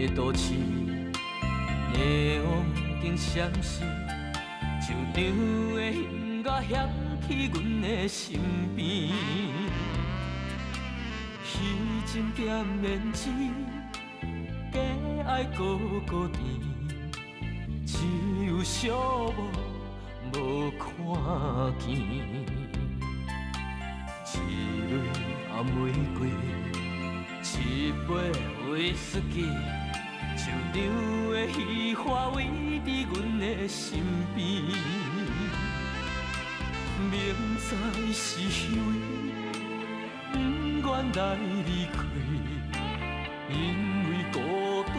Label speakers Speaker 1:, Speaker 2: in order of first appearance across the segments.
Speaker 1: 的都市，霓虹灯闪烁，球场的音乐响起阮的身边。虚情点胭脂，假爱阁阁甜，只有寂寞无看见。一蕊红玫瑰，一杯威士忌，球场的戏花围伫阮的身边。明知是虚伪，不愿来离开，因为孤单，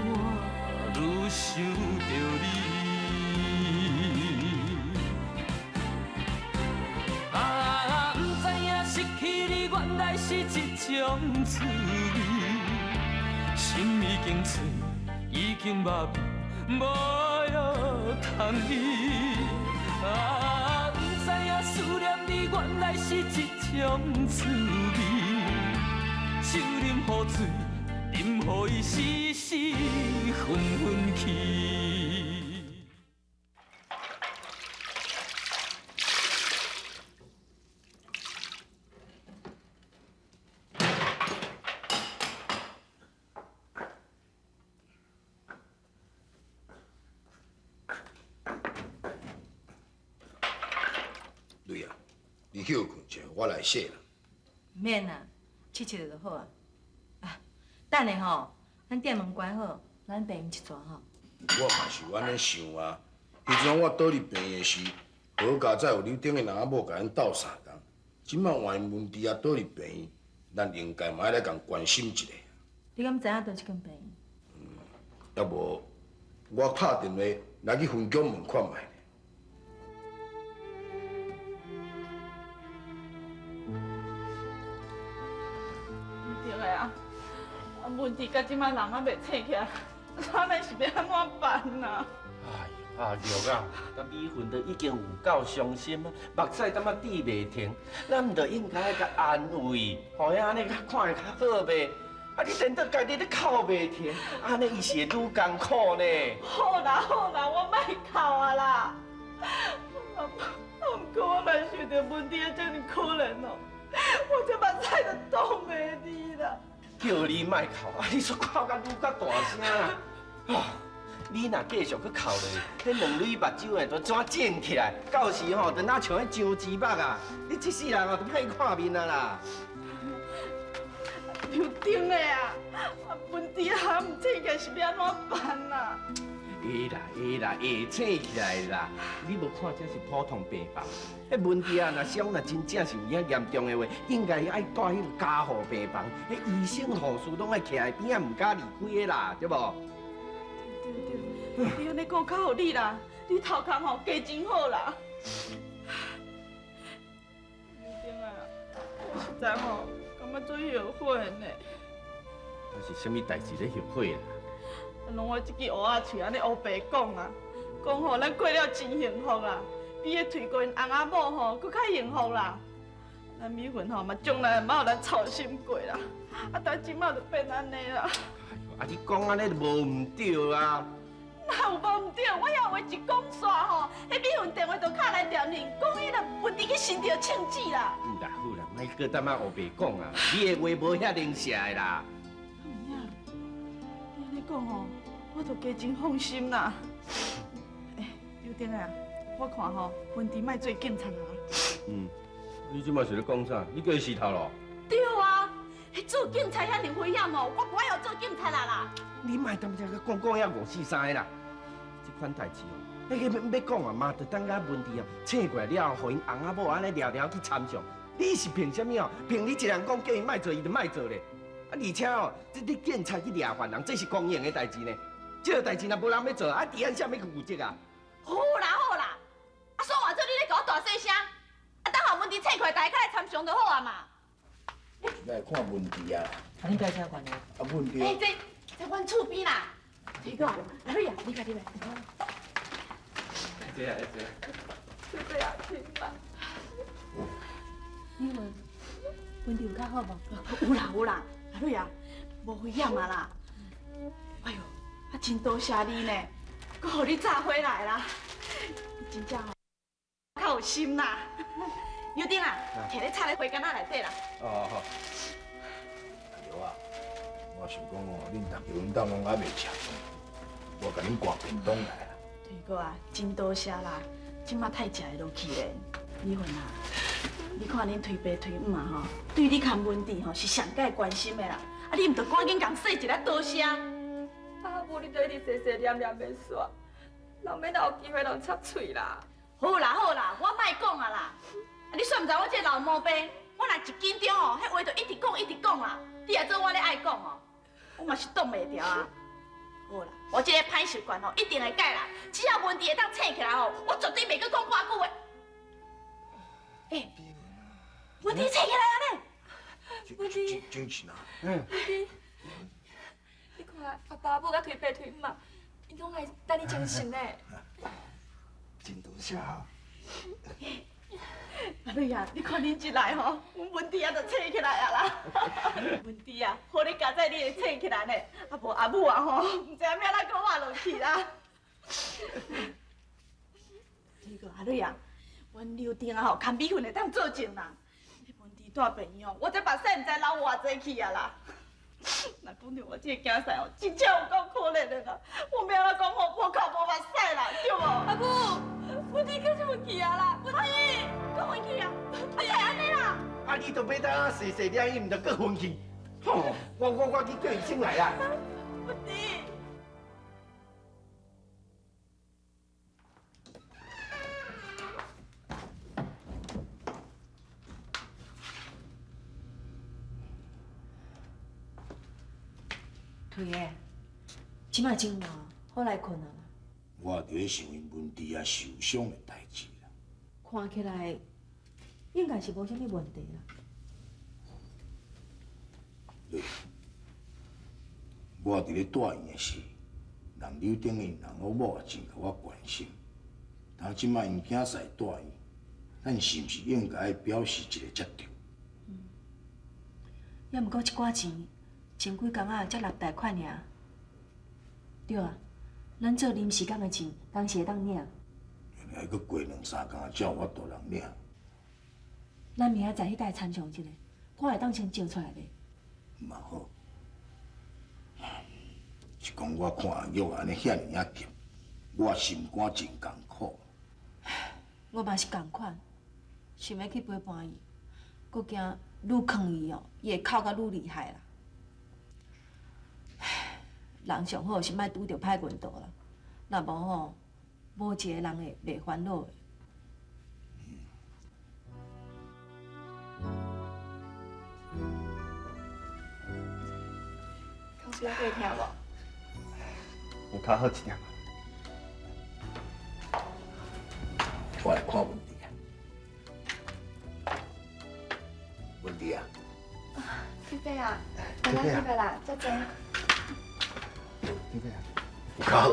Speaker 1: 愈想著你。啊，不知影失去你，原来是一种滋味。心已经碎，已经麻痹，无药通医。啊，不知影思念你，原来是一种滋味。酒啉予醉，饮予伊死死昏昏去。
Speaker 2: 蕊啊，你歇睏一下，我来洗啦。
Speaker 3: 免啦，拭拭就好啊。啊，等下吼，咱店门关好，咱病院一逝吼。
Speaker 2: 我嘛是有按呢想啊。彼阵我倒入病院时，好佳哉有你顶个人仔某共阮斗相共。这摆换文弟仔倒入病院，咱应该嘛爱来共关心一下。
Speaker 3: 你敢知影佗一间病院？
Speaker 2: 抑无，我拍电话来去分局问看觅。
Speaker 4: 对的啊，啊问题到这摆人还袂醒起来，咱的是欲按怎办啊？
Speaker 5: 哎呦，阿玉啊，甲美云都已经有够伤心啊，目屎感觉滴袂停，咱就应该共安慰，予伊按呢较看会较好袂？啊，你颠倒家己咧哭袂停，按呢伊是会愈艰苦呢。
Speaker 4: 好啦好啦，我莫哭啊啦。啊，毋过我来想著文弟这尔可怜哦，我这目屎就挡袂住啦。
Speaker 5: 叫你莫哭，啊你煞哭甲愈较大声啦！啊，你若继续阁哭落去，彼两蕊目睭会都怎肿起来？到时吼，就若像彼姜子肉啊！你这世人哦，就歹看面啊啦！
Speaker 4: 刘丁的啊，啊文弟还毋醒起来是欲按怎办啊？
Speaker 5: 会啦会啦，会醒起来啦！你无看这是普通病房，彼文弟啊，若伤若真正是有影严重的话，应该爱蹛彼个加护病房，彼医生护士拢爱徛在边仔，毋敢离开的啦，对无？
Speaker 4: 对对对，你按呢讲较有理啦，你头壳吼加真好啦。刘丁啊，我实在吼感觉足后悔的呢。
Speaker 5: 啊是啥物代志咧后悔啦？
Speaker 4: 拢我这支乌仔喙按呢乌白讲啊，讲吼咱过了真幸福啦，比彼推过𪜶翁仔某吼阁较幸福啦。咱美云吼嘛从来毋捌予咱操心过啦，啊但这摆就变按呢啦。
Speaker 5: 啊你讲按呢就无毋对啊。
Speaker 4: 哪有无毋对？我遐话一讲煞吼，彼美云电话就敲来电铃，讲伊就问题去寻著枪子啦。
Speaker 5: 毋啦好啦，莫阁踮仔乌白讲啊，你的话无遐灵舍的啦。
Speaker 4: 有影，你按呢讲吼，我就加真放心啦。欸，刘丁啊，我看吼，文弟莫做警察啊。
Speaker 5: 嗯，你这摆是咧讲啥？你叫伊死头路？
Speaker 4: 对啊，做警察遐尔危险哦，我无爱予做警察啦啦。
Speaker 5: 你莫踮遮阁讲讲遐五四三的啦。这款代志哦，彼个欲讲啊，嘛就等甲文弟哦醒过来了后，予𪜶翁仔某按呢聊聊去参详。你是凭啥物哦？凭你一人讲叫伊莫做，伊就莫做咧。啊，而且哦，这你警察去掠犯人，这是公营的代志呢。这个代志若无人欲做，啊，治安啥欲去负责啊？
Speaker 4: 好啦好啦，啊，说话做你咧共我大细声，啊，等下文弟醒过来，大家较来参详就好啊嘛。
Speaker 2: 来看文弟啊。
Speaker 3: 啊，恁蹛啥关系？
Speaker 2: 啊，文弟。
Speaker 4: 欸，这在阮厝边啦。这个，阿蕊啊，你家己来。
Speaker 5: 这啊，这。
Speaker 4: 就这样听啦。
Speaker 3: 你问，文弟有较好无？
Speaker 4: 有啦有啦，阿蕊啊，无危险啊啦。哎哟，真多謝你呢，閣予你早回來啦，真正吼較有心啦。尤丁啊，摕咧插咧花矸仔內底啦。
Speaker 5: 哦好。
Speaker 2: 阿劉啊，我想講哦，恁逐家阮兜攏猶未食飯，我共恁掛便當來啦。
Speaker 4: 推哥啊，真多謝啦，這馬太食會落去咧。美雲啊，你看恁推爸推姆啊吼，對你崁文弟吼是上蓋關心的啦。啊，你毋著趕緊共說一下多謝。
Speaker 6: 阿母，你著一直細細念念袂煞，人欲哪有機會通插喙啦？
Speaker 4: 好啦好啦，我莫講啊啦。啊，你煞毋知我這個老毛病，我若一緊張哦，彼話就一直講一直講啦。你若做我咧愛講哦，我嘛是擋袂牢啊。好啦，我這個歹習慣哦，一定會改啦。只要文弟會當醒起來哦，我絕對袂閣講半句話。欸，文弟醒起來啊呢！
Speaker 6: 文弟，
Speaker 2: 真是啊。
Speaker 5: 嗯。
Speaker 6: 文弟，你看阿爸阿母佮推爸推姆，𪜶攏來等你精神呢。
Speaker 5: 真多謝啊！
Speaker 4: 阿女啊，你看恁一來吼，阮文弟啊就醒起來啊啦。文弟啊，好你佳哉你會醒起來呢，啊無阿母啊吼，毋知影欲按怎閣活落去啦。這個阿女啊，阮柳丁啊吼，牽美雲會當做證啦。彼文弟蹛病院吼，我這目屎毋知流偌濟去啊啦。若講著我這個囝婿吼，真正有夠可憐的啦。我欲按怎講吼，無口無目屎啦，對無？
Speaker 6: 阿母，文弟閣昏去啊啦，文弟，
Speaker 4: 閣昏去啊！啊，才按呢啦。
Speaker 5: 啊，你都欲當細細念，伊毋著閣昏去？吼，我去叫醫生來啦。
Speaker 4: 文弟。
Speaker 3: 推的，這馬真晚，好來睏啊啦。
Speaker 2: 我佇咧想𪜶文弟啊受傷的代誌啦。
Speaker 3: 看起來應該是無啥物問題啦。
Speaker 2: 對，我佇咧住院的時，人柳丁𪜶翁仔某也真共我關心。但這馬𪜶囝婿住院，咱是毋是應該表示一下才對？
Speaker 3: 也毋過這寡錢，前幾工仔才6貸款爾。對啊，咱做臨時工的錢，當時會當領。
Speaker 2: 還閣過兩三工才有法度人領。
Speaker 3: 咱明仔載去共伊參詳一下，看會當先借出來袂？
Speaker 2: 嘛好，是講我看阿玉按呢遐爾仔急，我心肝真艱苦。
Speaker 3: 我嘛是仝款，想欲去陪伴伊，閣驚愈囥伊哦，伊會哭甲愈厲害啦。人上好是莫拄著歹運道啦，若無吼，無一個人會袂煩惱的。
Speaker 6: 頭喙還會疼無？
Speaker 5: 有較好一點。
Speaker 2: 我來看文弟啊，文弟啊。
Speaker 6: 推伯啊，來來入來啦，坐坐。
Speaker 5: 推伯啊，
Speaker 2: 有較好？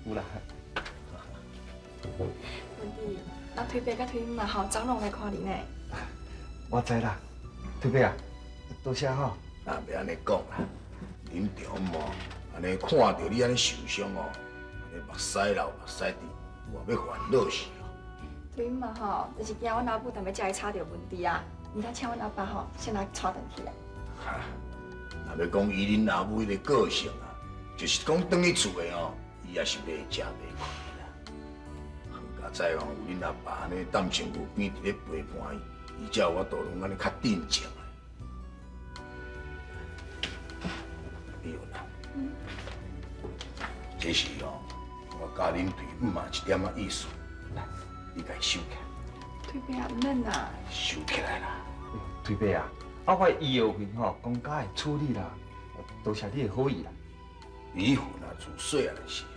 Speaker 5: 有啦。
Speaker 6: 文弟，那推伯佮推姆嘛吼，昨攏來看你呢。
Speaker 5: 我知啦，推伯啊，多謝吼。
Speaker 2: 那袂按呢講啦，恁丈母按呢看著你按呢受傷哦，按呢目屎流目屎滴，我欲煩惱死哦。
Speaker 6: 推姆嘛吼，就是驚阮阿母踮咧遮會吵著文弟啊，伊才請阮阿爸吼先來帶轉去啊。
Speaker 2: 哈，若欲講以恁阿母彼个個性啊，就是講轉去厝的哦，伊也是袂食袂睏啦。好佳哉哦，有恁阿爸按呢踮身軀邊佇咧陪伴伊，伊才有法度攏按呢較鎮靜。美雲啊，這是哦，我佮恁對姆仔一點仔意思，來，你共伊收起來。
Speaker 6: 推伯啊，毋免啦。
Speaker 2: 收起來啦。
Speaker 5: 推伯啊，啊，我醫藥費吼，公家會處理啦，多謝你的好意啦。
Speaker 2: 美雲啊，自細漢時啊，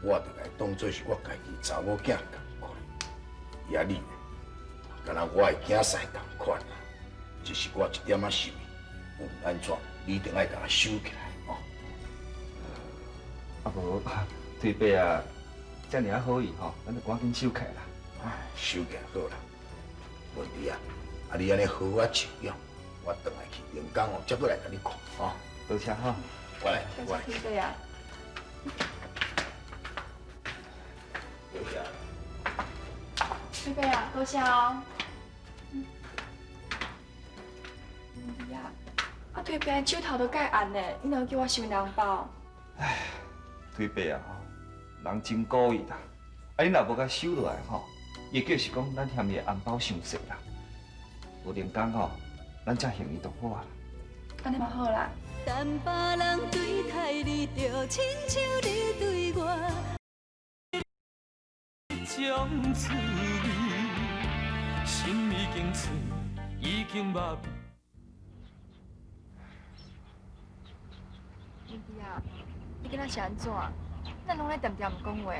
Speaker 2: 我就共伊當做是我家己查某囝仝款，伊啊你呢，敢若我的囝婿仝款啊，這是我一點仔心意，無論按怎，你一定愛共我收起來哦。
Speaker 5: 啊無，推伯啊，遮爾仔好意吼，咱就趕緊收起來啦。
Speaker 2: 收起來好啦，文弟啊，啊你按呢好好靜養，我轉來去連工哦，才閣來共你看哦。
Speaker 5: 多謝吼，
Speaker 2: 我來，我來。
Speaker 6: 推伯啊，
Speaker 2: 多謝。
Speaker 6: 伯伯啊，多謝哦。文迪啊，啊推伯手頭都蓋紅呢，你哪會叫我收紅包？
Speaker 7: 推伯啊吼，人真故意啦！啊，你若無共收落來吼，伊會叫是講咱嫌伊的紅包傷細啦。無連工吼，咱才還伊就好啊。
Speaker 6: 按呢嘛好啦。
Speaker 8: 等別人對待你，就親像你對我。
Speaker 1: 這種滋味，心已經醉，已經麻痹。
Speaker 6: 文迪啊，你今仔是按怎？咱攏咧恬恬毋講話，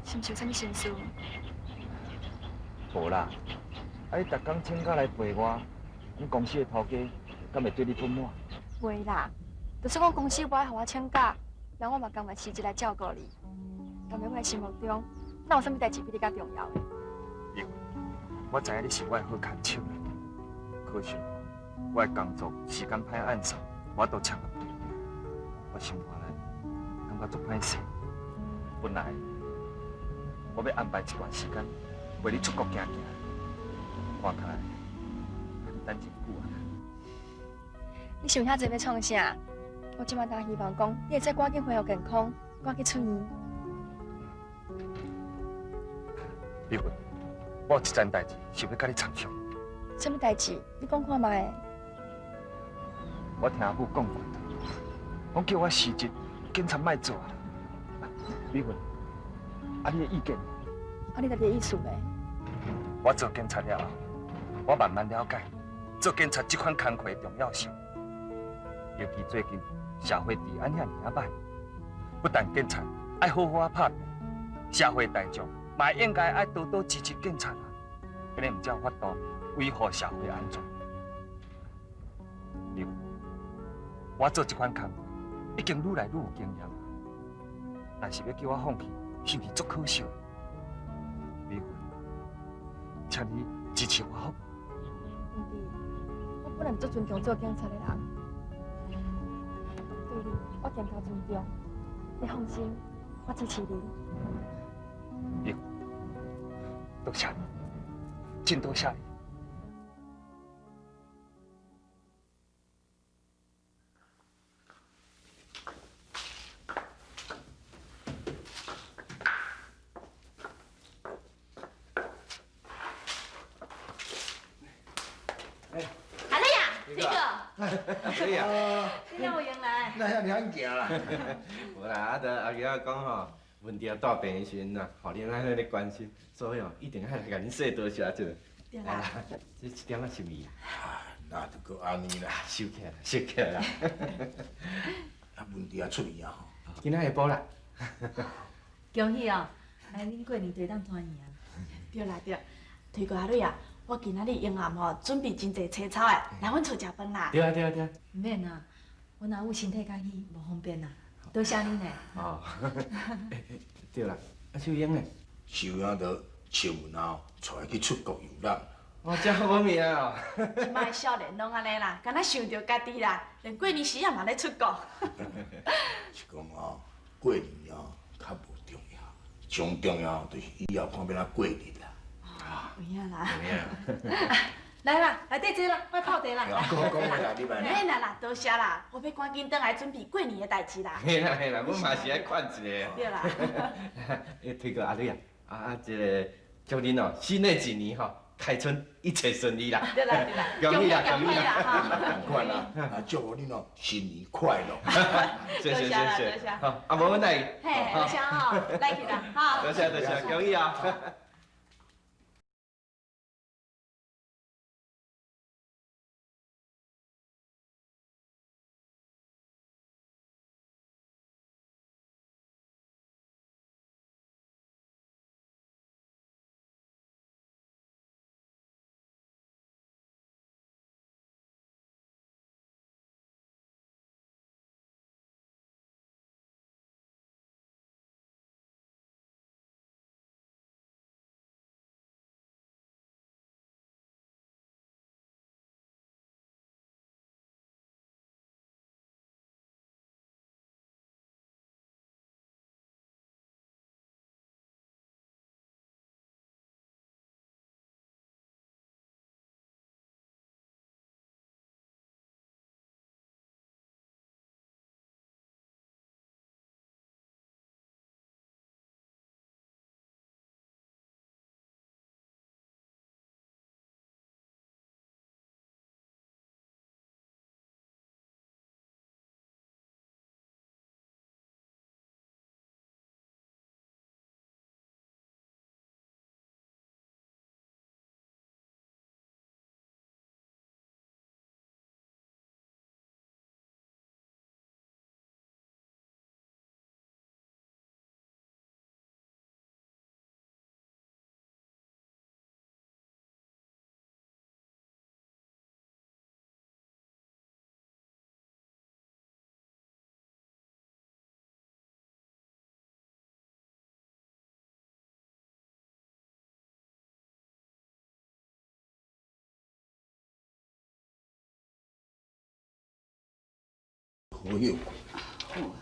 Speaker 6: 是毋是有啥物心事？
Speaker 7: 無啦，啊你逐工請假來陪我，阮公司的頭家敢會對你不滿？
Speaker 6: 袂啦，就算講公司無愛予我請假，人我嘛甘願辭職來照顧你。但佇我的心目中，哪有啥物代誌比你較重要的？
Speaker 7: 因為我知影你是我的好牽手，可惜我的工作時間歹按算，無法度請假陪你。我心肝內感覺足歹勢。本來我欲安排一段時間陪你出國行行，看起來等真久啊。
Speaker 6: 你想遐濟欲創啥？我這馬焦希望講，你會使趕緊恢復健康，趕緊出院。
Speaker 7: 美雲，我有一件代誌想欲佮你參詳。
Speaker 6: 啥物代誌？你講看覓。
Speaker 7: 我聽阿母講過，講叫我辭職，警察莫做啊。美雲，啊你的意見？
Speaker 6: 啊你家己的意思呢？
Speaker 7: 我做警察了後，我慢慢了解做警察這款工課的重要性。尤其最近社會治安遐爾仔歹，不但警察愛好好仔拍拼，社會大眾嘛應該愛多多支持警察啊，按呢毋才有法度維護社會安全。美雲，我做這款工課已經愈來愈有經驗，若是欲叫我放棄，是毋是足可惜的？美雲，請你支持我好無？
Speaker 6: 文迪，我本來毋足尊重做警察的人，對你我更加尊重。你放心，我支持你。
Speaker 7: 美雲，多謝你，真多謝你。
Speaker 4: 阿麗啊，飛哥，
Speaker 5: 阿麗啊，
Speaker 3: 你哪有閒來？
Speaker 2: 哪遐爾罕行啦？
Speaker 5: 無啦，啊，就阿吉仔講吼，文迪仔蹛病的時陣啊，予恁按呢咧關心，所以哦，一定愛來共恁說多謝一下。
Speaker 4: 對啦，
Speaker 5: 這一點仔心意啦。
Speaker 2: 那就閣按呢啦。
Speaker 5: 收起來，收起來啦。
Speaker 2: 啊，文迪仔出院啊吼。
Speaker 5: 今仔下晡啦。
Speaker 3: 恭喜哦！來，恁過年就會當團圓啊。
Speaker 4: 對啦對，推哥阿蕊啊，我今仔日閒暗吼準備真濟青草的，來阮厝食飯啦。
Speaker 5: 對啊對啊對啊。
Speaker 3: 毋免啦，阮阿母身體較虛，無方便啦。多謝恁呢。
Speaker 5: 哦，對啦，啊秀英呢？
Speaker 2: 秀英就笑阮阿帶伊去出國遊覽。
Speaker 5: 哦，這好命哦！
Speaker 4: 這擺少年攏按呢啦，敢若想著家己啦，連過年時也嘛咧出國。
Speaker 2: 是講哦，過年哦較無重要，上重要就是以後看欲按怎過日啦。
Speaker 4: 有影啦。
Speaker 2: 有影。
Speaker 3: 來啦，來底坐啦，莫泡茶啦。
Speaker 2: 講講話啦，你來。
Speaker 4: 免啦啦，多謝啦，我欲趕緊轉來準備過年的代誌啦。
Speaker 5: 嘿啦嘿啦，阮嘛是愛勸一下。
Speaker 4: 對啦。
Speaker 5: 欸，推哥阿蕊啊，啊這个祝恁哦，新的一年吼，開春一切順利啦。
Speaker 4: 對啦對啦，
Speaker 5: 恭喜啦恭喜啦！
Speaker 2: 仝款啦，啊祝福恁哦，新年快樂。
Speaker 5: 謝謝謝謝。好，啊無阮來。
Speaker 4: 嘿，多謝吼，來去啦，哈。
Speaker 5: 多謝多謝，恭喜啊！
Speaker 2: 好歇睏。
Speaker 9: 好啊。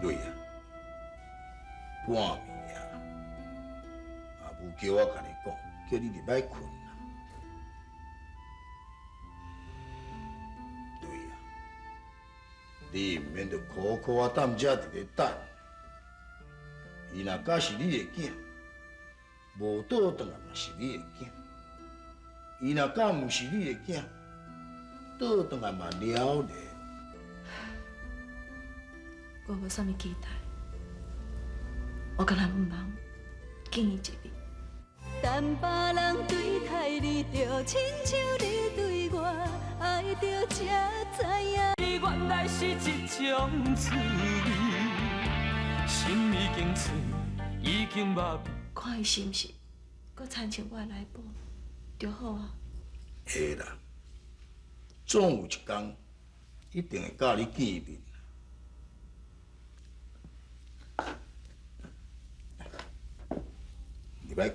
Speaker 2: 蕊啊，半暝啊，阿母叫我共你讲，叫你入来睏啦。蕊啊，你毋免著苦苦啊踮遮伫咧等。伊若敢是你的囝，无倒转来嘛是你的囝。伊若敢毋是你的囝，倒转来嘛了然。
Speaker 3: 我無啥物期待，我干焦毋茫見伊一面。
Speaker 8: 等別人對待你，就親像你對我愛著才知影。
Speaker 1: 你原來是這種滋味，心已經醉，已經麻痹。
Speaker 3: 看伊是毋是閣親像我的內某就好啊。
Speaker 2: 會啦，總有一天一定會佮你見面。入來睏。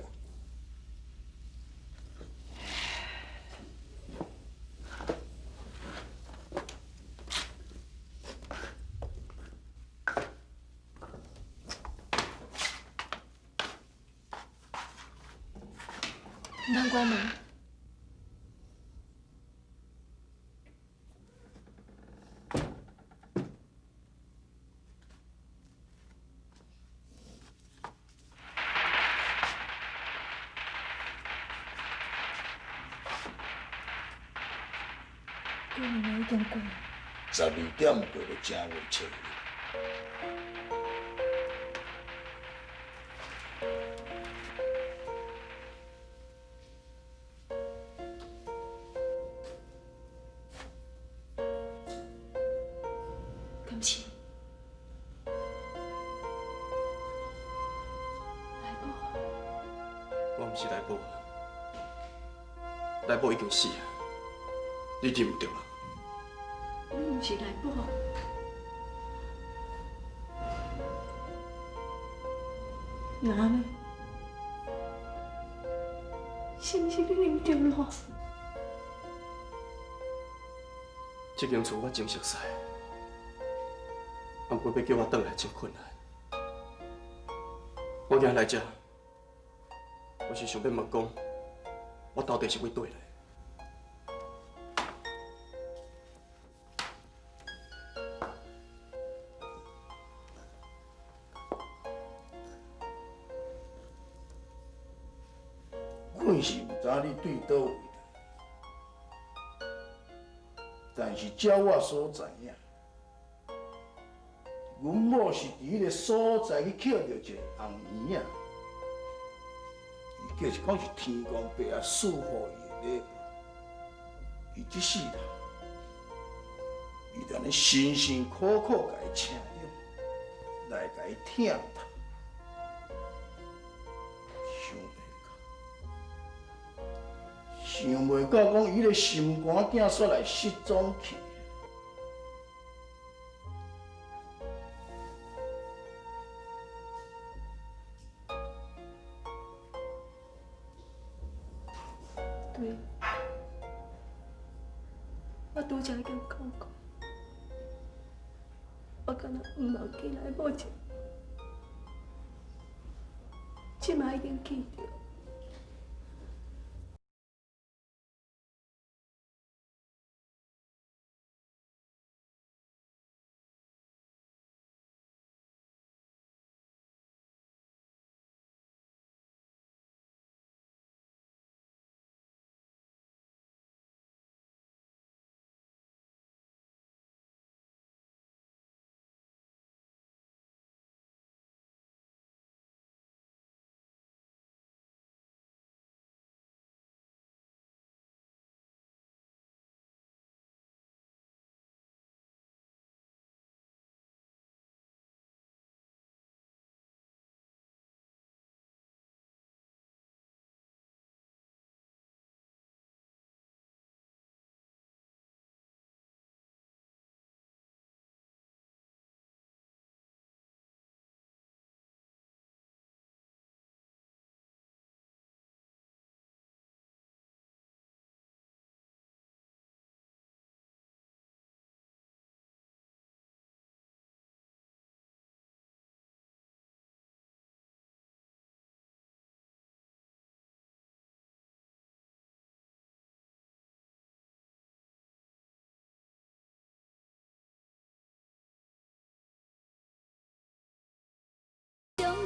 Speaker 3: 毋通關門。幾暝已經過。
Speaker 2: 12點過就正月初一。
Speaker 3: 敢是內某？
Speaker 10: 我毋是內某，內某已經死啊，你認毋著啦？
Speaker 3: 你毋是內某，那呢？是毋是你認著我？
Speaker 10: 這間厝我真熟似，不過欲叫我轉來真困難。我今日來這，我是想欲問講，我到底是佗來？
Speaker 2: 阮是毋知你對佗位來，但是照我所知影，阮某是佇彼个所在去捡著一个紅圓仔，伊就是講是天公伯仔賜予伊的禮物。伊這世人，伊就按呢辛辛苦苦共伊請養，來共伊疼痛。想袂到，講伊个心肝囝煞來失蹤去。
Speaker 3: 對，我拄才已經講過，我敢若毋忘記內某一個，這擺已經記著。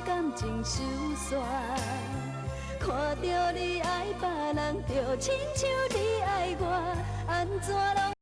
Speaker 8: 感情收煞。看著你愛別人，就親像你愛我，按怎攏。